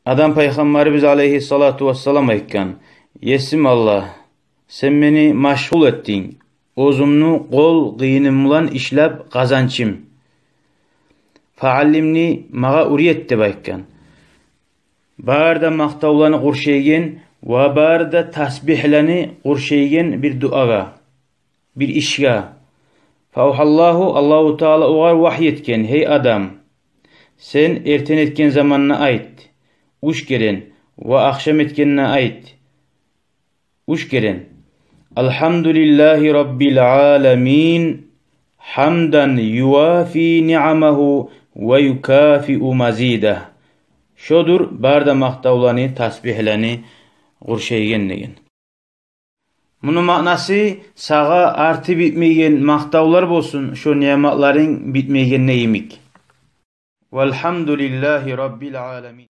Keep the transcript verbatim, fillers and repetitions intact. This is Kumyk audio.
Адам пайхаммарыбыз алайгьиссалату вассалам айтгъан: «Есим Аллагь, сен мени машгъул этдинг, оьзюмню къол къыйыным булан ишлеп къазанчым. Фааллимни, магъа уьйрет», — деп айтгъан. Бары да макътавланы къуршайгъан ва бары да тасбигьлени къуршайгъан бир дуагъа, бир ишге. Фаавгьаллагьу, Аллагьу Таала огъар вагьй этген: «Гьей адам, сен эртен этген заманда айт, уьч керен, ва ахшам этгенде айт, уьч керен: Алгьамдулиллагьи раббил аламин, гьамдан ювафи ниамагьу ва юкафиу мазидагь». Шодур бары да макътавланы, тасбигьлени къуршайгъан деген. Муну маънасы: сагъа арты битмейген макътавлар болсун, шо ниъматларынг битмейгенде йимик. Валгьамдулиллагьи раббил аламин.